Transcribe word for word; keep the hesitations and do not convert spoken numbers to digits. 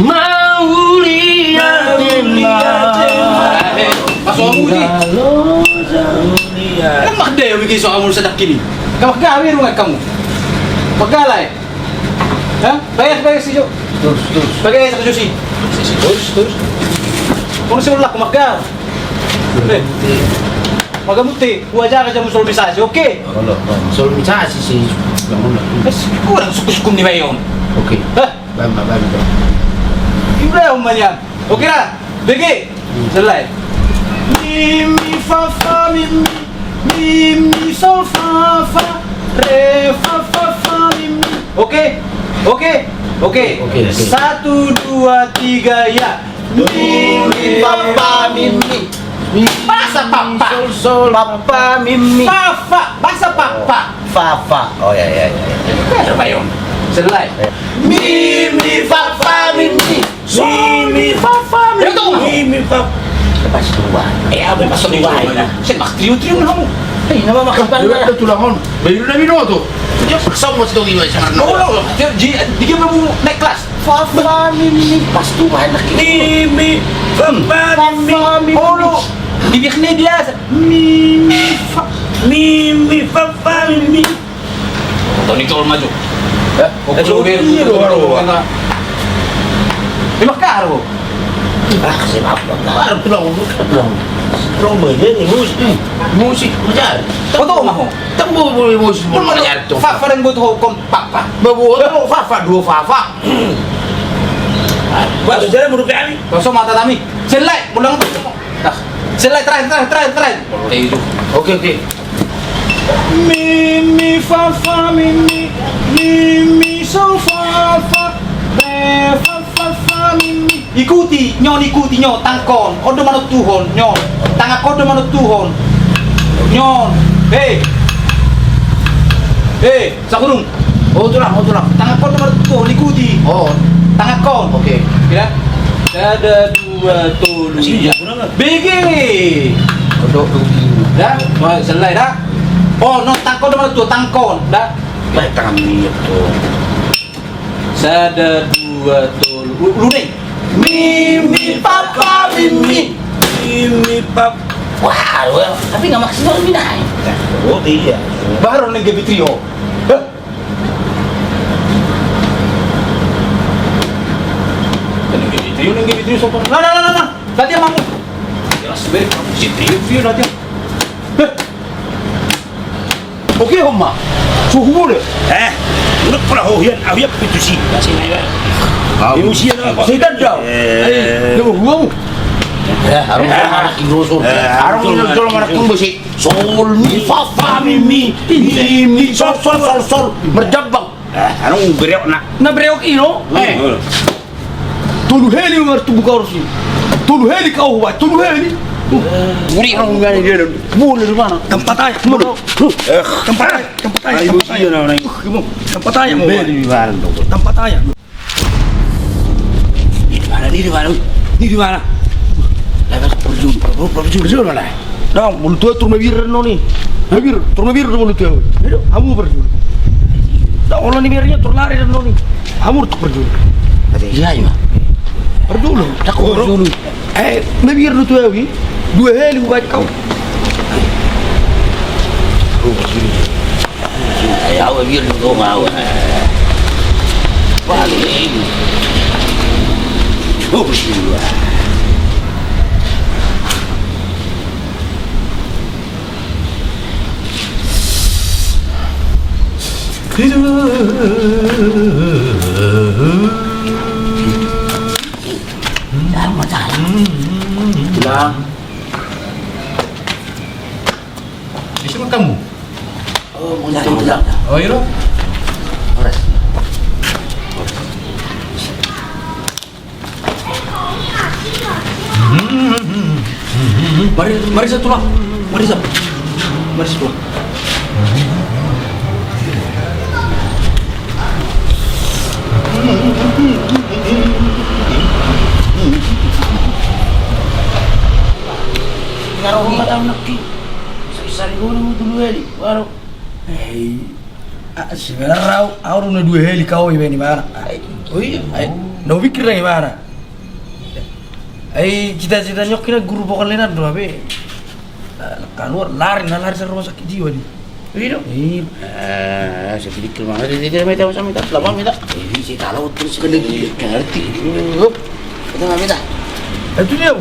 Mauliate ma. Mauliate ma. Eh, paso hamu di. Halo, Mauliate. Kan magdai au bege so hamu sadangkin i. Kan magdai au i, magdai. Hah? Bagas, bagas, ijo. Terus, terus. Bagas, aku jusi. Terus, terus. Kono si ulak magdai. Eh. Magdai mute, gua jaga jamu solomisasi, oke? Olo, Bang. Solomisasi si. Bang, olo. Eh, kurang suku-suku ni bayon. Oke. Hah? Bang, bang, bang. Ibu dah, umanya. Oke dah. Bege. Selai. Mi, mi, fa, fa, mi, mi. Mi, mi, sol, fa, fa. Re, fa, fa, fa, mi, mi. Oke. Oke. Oke. Oke, oke. Satu, dua, tiga, ya. Mi, mi, fa, fa, mi, mi. Bahasa papa. Sol, sol, papa, mi, mi. Fa, fa. Bahasa papa. Fa, fa. Oh, ya, ya, ya, ya. Bayon. Selai. Mi, mi, fa, fa, mi, mi. Mi, mi, fa, fa, mi, mi. Mi, mi, fa. Pas dua. Eh, apa pas dua? Saya mak trio, trio na hamu. Eh, nama mak. Ada tulangon. Bayu na binoto. Dia paksa mau sedang iwa sama. Oh, dia, dia, dia mau naik kelas. Fa, fa, mi, mi, pas tu banyak. Mi, mi, fa, fa, mi, mi. Olo. Di biak ni biasa. Mi, mi, fa. Mi, mi, fa, fa, mi, mi. Toni tol maju. Eh, oke, oke, iya, oke, oke, oke. Lima karo. Ah, si maaf, Bang. Baru pulang, pulang. Pulang, Bang. Dia ni musik. Musik, betul. Foto mau. Temu boleh musik, mau nyari tu. Fa, fa, dan buat hukum papa. Bawa tu, fa, fa, dua fa, fa. Baru jalan menurut kami. Kosong mata kami. Selai, pulang. Nah, selai terakhir, terakhir, terakhir, terakhir. Oke, itu. Oke, oke. Mi, mi, fa, fa, mi, mi. Mi, mi, sol, fa, fa. Re, fa, fa, fa, mi, mi. Ikuti, nyon, ikuti, nyon, tangkon. On do manontuhon, nyon. Tangakon do manontuhon. Nyon. Hei. Hei, sakurung. Oh, tulang, oh, tulang. Tangakon do manontuhon, ikuti. Oh. Tangakon. Oke. Ya. Sada, dua, tolu, ya. Bege. Kodok dulu. Da? Wah, selai da. Oh, no, tangkon do manontuhon, tangkon da. Baik, tangan ni itu. Sada, dua, tolu. Lu, lu nih. Mi, mi, fa, fa, mi, mi. Mi, mi, fa. Wah, lu, tapi nggak maksimal mi nai. Oh, iya. Baru nih G B trio. Hah? Ning G B trio, ning G B trio sopan. Nah, nah, nah, nah, nah. Tadi yang mampu. Jelas be, si trio, trio tadi. Hah? Oke, Oma. Suhu boleh. Eh, udah pernah hohian, ahu ya pitu si. Kasih naik, Bang. Ahu. Emosi ya, Bang. Setan dah. Eh. Ayo, lu gua. Eh, harus anak Indonesia. Eh, harus Indonesia, anak Indonesia. Sol, mi, fa, fa, mi, mi. Mi, mi, sol, sol, sol, sol. Merjabang. Eh, anu bereok na. Na bereok ino. Eh. Tolu heli martumbu kau rosi. Tolu heli kau hubai, tolu heli. Muri orang ngani dia. Boleh di mana? Tempat aja. Tempat aja. Tempat aja. Tempat aja. Tempat aja. Tempat aja. Tempat aja. Di mana, di mana? Di mana? Lah, perjun, perjun, perjun mana? Dong, mulu tua tur mabir no ni. Mabir, tur mabir no mulu tua. Ayo, hamu perjun. Dong, olo ni birnya tur lari no ni. Hamu tur perjun. Iya, iya. Perjun. Tak perjun. Eh, mabir no tua wi. Dua heli buat kau. Ayo, awe, biar dulu, awe. Balik. Oh, bismillah. Hilang. Bisa makan mu? Oh, mau jadi bilang. Oh, iya, lo? Horas. Mari, mari satu lah. Mari satu. Mari satu. Ngarau rumah tahu nak ki. Sari-sari gua nemu dulu ya, Li. Waduh. Hei. Ah, sebenarnya au, au na dua heli kau iba ni mana? Ai, oh iya, ai. Na hupikir lagi mana? Ai cita-cita ni on kira guru vokal Lenan do, abe. Kaluar lari, na lari sa rumah sakit jiwa di. Iya do. Iya. Eh, saya pikir mana dia, dia minta, saya minta, lapor minta. Ini si tahu terus kan dia ngerti. Hup. Itu nggak minta. Itu dia.